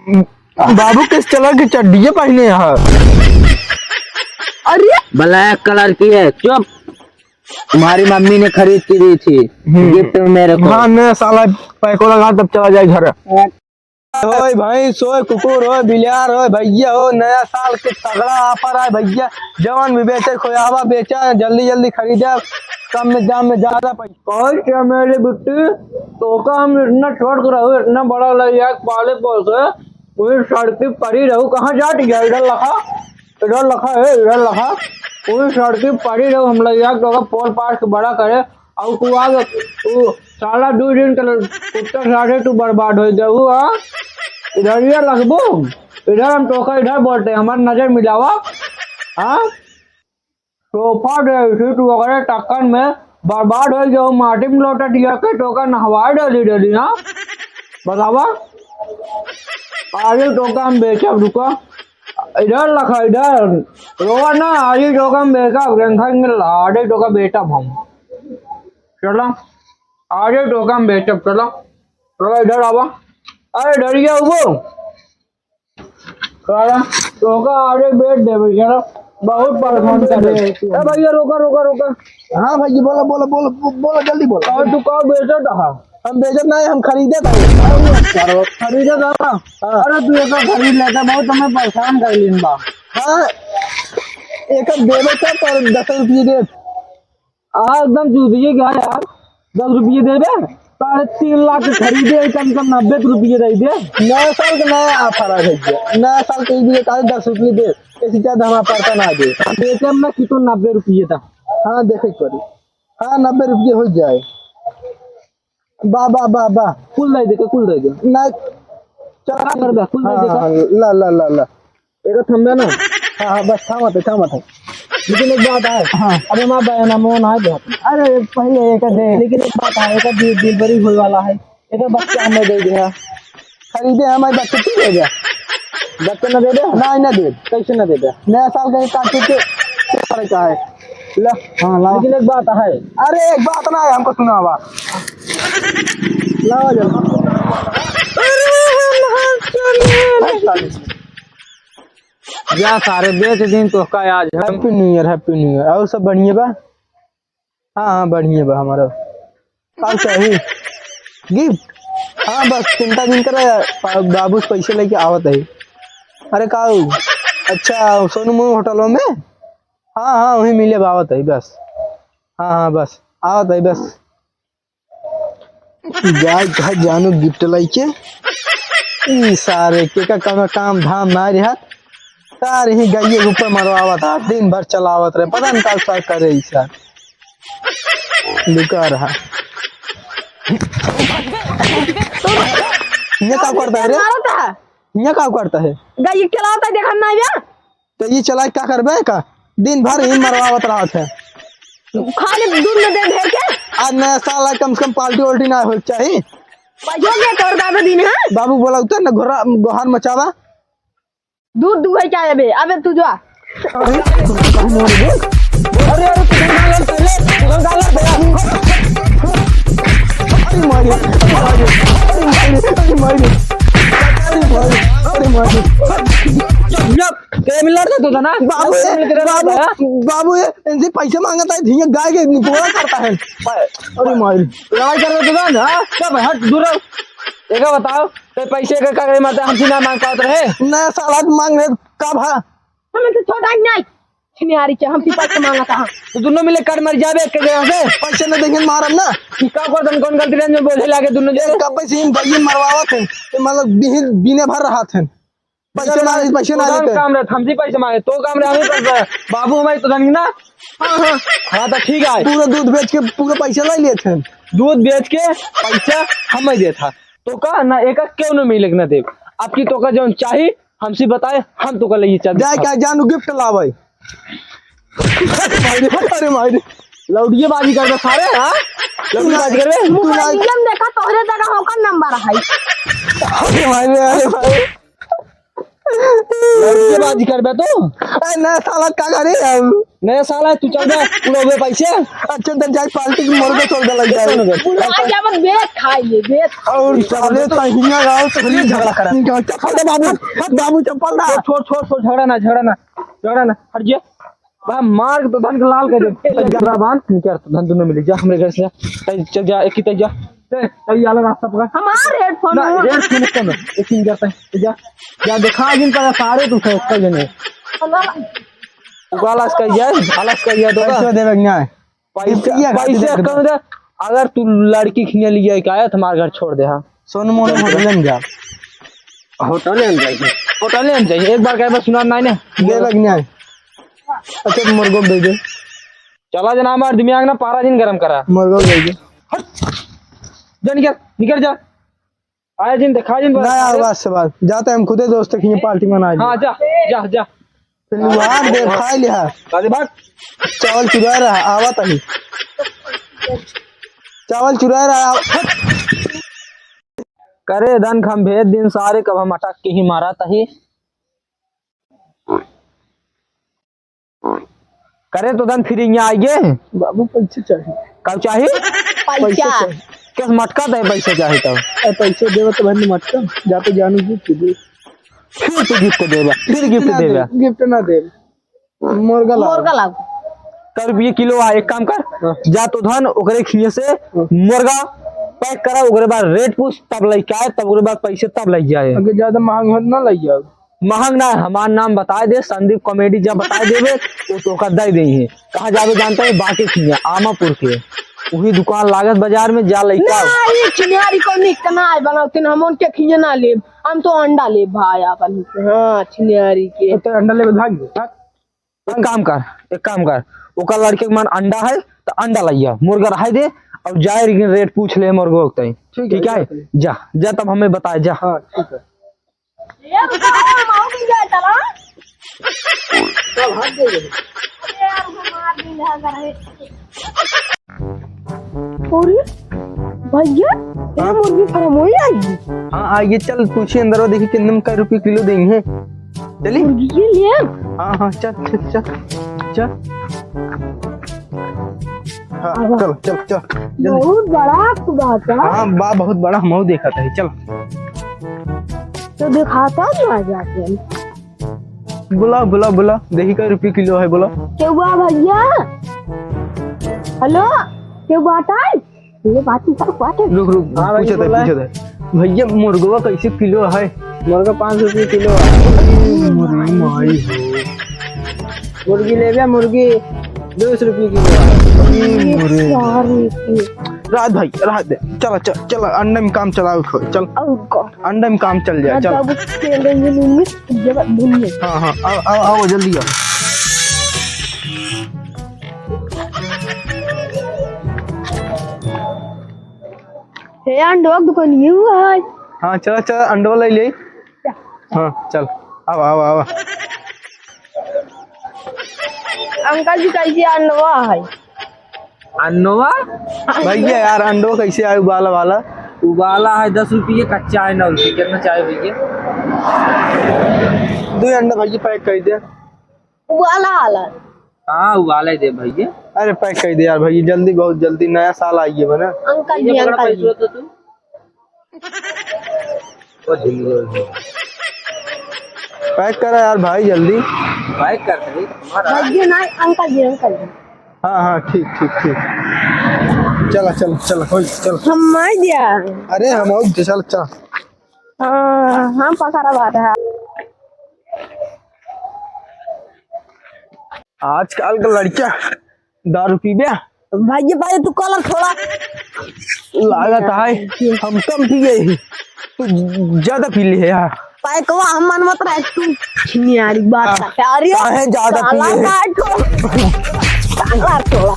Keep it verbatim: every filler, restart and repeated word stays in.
बाबू किस कलर की चड्डिये पहने हैं? अरे, ब्लैक कलर की है। चुप। तुम्हारी मम्मी ने खरीद के दी थी। हम्म। गिफ्ट में मेरे को। हाँ, नया साल है, पैको लगा, तब चला जाए घर। ओए भैंस, ओए कुकुर, ओए बिलार, ओए भैया, हो नया साल के तगड़ा ऑफर है भैया। जवन भी बेचे खोयावा बेचा, जल्दी जल्दी खरीदे, कम में दाम में ज्यादा पैसा। कौन क्या मेरे बिट्टू, तोका हम इतना छोट को रहो, इतना बड़ा लग गया पाले पोसे, वही सड़की पड़ी रहू, कहाँ जाट गया? इधर लखा, इधर लखा है, इधर लखा, वही सड़की पड़ी रहू, हम लग गया तोका पोल पास के बड़ा करे, और तू आ गया, तू साला दो दिन के कुत्ता साथे तू बर्बाद हो गया हूँ, हाँ? इधर ये लगबू, इधर हम तोका इधर बोलते हैं, हमारी नजर मिलावा, हाँ? सोफा दे इसी तू अगर टक्कर में बर्बाद हो गया हूँ, माटी में लौटा दिया के तोका नहवाए डाली डाली, हाँ? बतावा, आगे तोका हम बेचब, रुका, इधर लखा, इधर रोवा ना, आगे तोका हम बेचब, टेंशन में लाडे तोका बेचब हम। चला, आजे तोका हम बेचब, चला। चला, इधर आवा। अरे, डरिया उबो। चला, तोका आजे बेच देबे, चला। बहुत परेशान कर रहे हैं तू। ए भैया, रोका, रोका, रोका। हाँ भैया, बोला, बोला, बोला, बो-, बोला, जल्दी बोला। और तू का बेचत हा? हम बेचत नहीं, हम खरीदे थे। अरे, खरीदे था? हाँ। अरे, तू एक खरीद लेता, बहुत हमें परेशान कर लीन बा। हाँ, एक देवे था, पर दस रुपये दे। आ, एकदम चूतिए क्या यार, दस रुपये देबे? साढ़े तीन लाख के खरीदे, कम से कम नब्बे रुपये दे दे। नया साल के नया ऑफर आ गया, नया साल के लिए काहे दस रुपये दे, इससे ज्यादा हमारा पड़ता ना दे। देखे में कि तो नब्बे रुपये था। हाँ, देखे करी। हाँ, नब्बे रुपये हो जाए। बा, बा, बा, बा। कुल दे दे, कुल दे दे। ना, चला कर दे, कुल दे दे हाँ, का। हाँ, ला, ला, ला, ला। एगो थम्बे ना। हाँ, हाँ, बस थामत है, थामत है। लेकिन एक बात है। हाँ। अरे माँ बहन, हम वो ना देते। अरे पहले एक दे। लेकिन एक बात है, एक दिल, दिल बड़ी होए वाला है। एक बच्चा हमें दे दे। खरीदे हमारे बच्चे की दे दे। बच्चे ना दे दे? ना, ना दे। कैसे ना दे दे? नया साल का एक काट के फर्क है। ला। हाँ, लाओ। लेकिन एक बात है। अरे एक बात ना है, हमको सुनावा। लाओ जल्दी। जा सारे, बेच दिन तोहका आज है। Happy New Year, Happy New Year। और सब बढ़िया बा? हाँ, हाँ, बढ़िया बा हमारा। का चाही? Gift? हाँ, बस चिंता जिन करे, बा-, बाबू से पैसे लेके आवत है। अरे का हो? अच्छा, सोनू मोनू होटलों में? हाँ, हाँ, वहीं मिले बा, आवत है बस। हाँ, हाँ, बस, आवत है बस। जाए घर जानू gift लइके। ई सारे के का काम, काम धाम ना रहत। सारे ही गइये के ऊपर मरवावत हा, दिन भर चलावत रहे, पता नहीं का, का करे ई सार। लुका रहा। ये का करता है रे? मारता है। ये का करता है? गइये चलावता है, देखा ना बे? तो ये चला के का करबे का? दिन भर ही मरवावत रहत है। खाली दूध में दे ढेर के। आज नया साल है, कम से कम पार्टी वार्टी ना होए के चाही। पैसो के तोर दादा दिन है। बाबू बोला उतर ना, घोड़ा गोहार मचावा। दूध दुहे के अबे, अबे तू जा। अरे, अरे, अरे, तू गंगा लड़ पहले, तू गंगा लड़ पहले। अरे मारे, अरे मारे, अरे मारे, अरे मारे, अरे मारे। चुप, चुप। के मिलर दे तू ना? बाबू, अरे, तेरा बाबू, बाबू, ये इनसे पैसे मांगता है, धीरे गाय के निपोरा करता है। अरे मारे। लड़ाई कर रहे तू ना? हाँ? चुप, हट, दूर रहो। एक बताओ, तो पैसे के का करे, मतलब, हमसे ना मांग पावत रहे? ना, साला मांग रहे, का भा? हमें तो छोटा ही नहीं। छिनिहारी के, हम ती पैसे मांगत हा। तो दोनों मिले कट मर जाबे एक के जगह से। पैसे न देंगे, मारम ना। ई का कर तन, कौन गलती रहे जो बोले लागे दोनों जने? कब से इन भाई मरवावत हैं, ये मतलब बिहिन, बिने भर रहा थे। पैसे ना, पैसे ना तो देते। काम रहे, हमसे पैसे मांगे, तो काम रहे, हमें पैसे। बाबू हमारे तो धनी ना। हाँ, हाँ। हाँ, तो ठीक है। पूरा दूध बेच के पूरा पैसा ले लिए थे। दूध बेच के पैसा हमें दे था। तो का ना एक क्यों न मिले ना देव। आपकी तो का जौन चाही, हमसे बताए, हम तो का ले चल। जाए का जानू gift लावे। अरे माई रे, अरे माई रे। लौटिए बाजी करबे सारे, हाँ? लौटिए बाजी करबे? तू ना मोबाइल में देखा, तोहरे जगह ओकर नंबर है। अरे माई रे, अरे माई रे। बाजी करबे तू? ए, नया साल का करे हम? नया साल है, तू चल बे, उड़ावे पैसे। अच्छा, तो जाए पार्टी की मुर्गा चल दे लग जाए। कौन हो गया? बुढ़ा जावन बेच खाई ले, बेच। और साले तो हियां गाँव से फिर झगड़ा करा। चप्पल दे बाबू, हट बाबू, चप्पल दा। छोड़, छोड़, छोड़, छोड़, झगड़ा ना, झगड़ा ना, झगड़ा ना, हट जा। बा, मार के तो धन के लाल कर दे। जा, जा, बांध, निकर तो धन दोनों मिली। जा, हमरे घर से जा। तै, चल जा, एक ही तै जा। तै, तै, ये वाला रास्ता पकड़। हमार हेडफोन ना, हो। हेडफोन कम है। एक ही निकर तै, जा। जा, दिखा जिन पर सारे तू फंस कर जने। हमारा तू आलस कर जा, आलस कर जा तो का? पैसा देवे के ना है। पैसा, रुपया खातिर पैसा देख कम दे। अगर तू लड़की खिया लिया का है, तो हमार घर छोड़ दे, हाँ। सोनू मोनू होटल में जा। होटल में जाइए, होटल में जाइए। एक बार कहे बस सुना नहीं ने। दे लग नहीं। अच्छा, मुर्गो दे दे। चला जना हमार दिमाग ना पारा जिन गरम करा। मुर्गो दे दे। हट। जा निकल, निकल जा। आए जिन देखा जिन बस। ना यार, बस से बात। जाते हम खुदे दोस्त के पार्टी मना ले। हाँ, जा, जा, जा। फिर वहाँ दे खाई लिया। अरे भाग। चावल चुरा रहा, आवत अही। चावल चुरा रहा, आव-, करे धन खम भेद दिन सारे, कब हम अटक के ही मारा तही। करे तो धन फिर यहाँ आइए। बाबू, पैसे चाहिए। कब चाहिए? पैसा। पैसा चाहिए। किस मटका दे पैसे चाहिए तब? ए, पैसे देवे तो भाई मटका, जाते जानू जी, फिर तू गिफ्ट देबा, फिर गिफ्ट ना देबा। दे, गिफ्ट ना दे। मुर्गा लाओ। मुर्गा लाओ। कै रुपये किलो आ, एक काम कर, हाँ। जा तो धन ओकरे खिए से हाँ। मुर्गा पैक करा, ओकरे बाद रेट पूछ, तब लइके आए, तब ओकरे बाद पैसे तब लइ जाए। अगर ज्यादा महंग हो तो ना लइ जाओ। महंग ना, हमार नाम बताए दे, संदीप कॉमेडी, जब बताए देबे, तो तोका दे देइहे। कहाँ जाबे जानता है? बाके खिया, आमापुर के। वही दुकान लागत बाजार में, जा लइके आओ। ना, ये छिनियारी को निक ना आए बनाओ, तीन हम उनके खिया ना लेब। हम तो अंडा लेब भाई अपन। हाँ, छिनियारी के। तो अंडा लेबे भाग, भाग। एक काम कर, एक काम कर, ओकर लड़के के मन अंडा है, तो अंडा लइया, मुर्गा रहाई दे, और जाए लेकिन रेट पूछ ले मुर्गो के तई। ठीक है, ठीक है? ठीक है। जा, जा तब हमें बताए, जा। हाँ, ठीक है। ए, रुको, हम आओ भी जाए, चला। चल, हाथ दे दे। अरे यार, हम आ भी यहाँ कर रहे। अरे, भैया, ये हाँ? मुर्गी फार्म वही आई? हाँ, आइए, चल, पूछिए अंदर, देखिए कितने में कै रुपये किलो देंगे। चली? मुर्गी के लिए? हाँ, हाँ, चल, चल, चल, चल। हाँ, अब चल, चल, चल, जल्दी। बहुत बड़ा बात है। हाँ, बा, बहुत बड़ा, हम देखा था, चल। तो दिखाता ना जाके। बुला, बुला, बुला, देखी कै रुपये किलो है, बुला। केहू बा भैया? हेलो, केहू बाटे? ये बात ही सब बाटे। रुक, रुक, हाँ भाई, पूछत है, बोला है। पूछत है। भैया, मुर्गवा कैसे किलो है? मुर्गा पाँच सौ रुपये किलो है। अरे, मुर्गी माई हो। मुर्गी लेबे, मुर्गी दो सौ रुपये किलो है। अरे, मुर्गी। चार रुपये। रात भाई, रात दे। चला, चला, चला, अंडे में काम चलाओ, चल। और का? अंडे में काम चल जाए, हाँ, चल। बाबू, तेल देंगे, मम्मी, जब भूल गए। हाँ, हाँ, आओ, आओ, आओ, जल्दी आओ। हे, अंडवा के दुकान ये हुआ है। हाँ, चला, चला, अंडवा ले ले। हाँ, चल, आवा, आवा, आवा। अंकल जी, कैसे अंडवा है? अंडवा? भैया यार, अंडवा कैसे आए उबाला वाला? उबाला है दस रुपये, कच्चा है नौ रुपये। कितना चाहे भैया? दो अंडा भैया पैक कर दे। उबाला वाला। हाँ, उबाले दे भैया। अरे पैक कर दे यार भैया, जल्दी, बहुत जल्दी, नया साल आइए बना। अंकल जी, ये पकड़ा अंकल जी। पैसवा तो तू। वो झिंगुर है। पैक करा यार भाई, जल्दी। पैक कर दे, तुम्हारा। भैया नहीं, अंकल जी, अंकल जी। हाँ, हाँ, ठीक, ठीक, ठीक। चला, चला, चला, हो, चला। हम आ गया। अरे, हम आउट, चल, चल। हाँ, हम पकड़ा बात है। आजकल का लड़का दारू पीबे? भाई, भाई, तू कलर थोड़ा लागत है, हम कम पिए ही, तू ज्यादा पी ले है यार। पैकवा हम मन मत रहे, तू छिनियारी बात आ, करते। अरे, काहे ज्यादा साला पिए है? काटो। साला थोड़ा।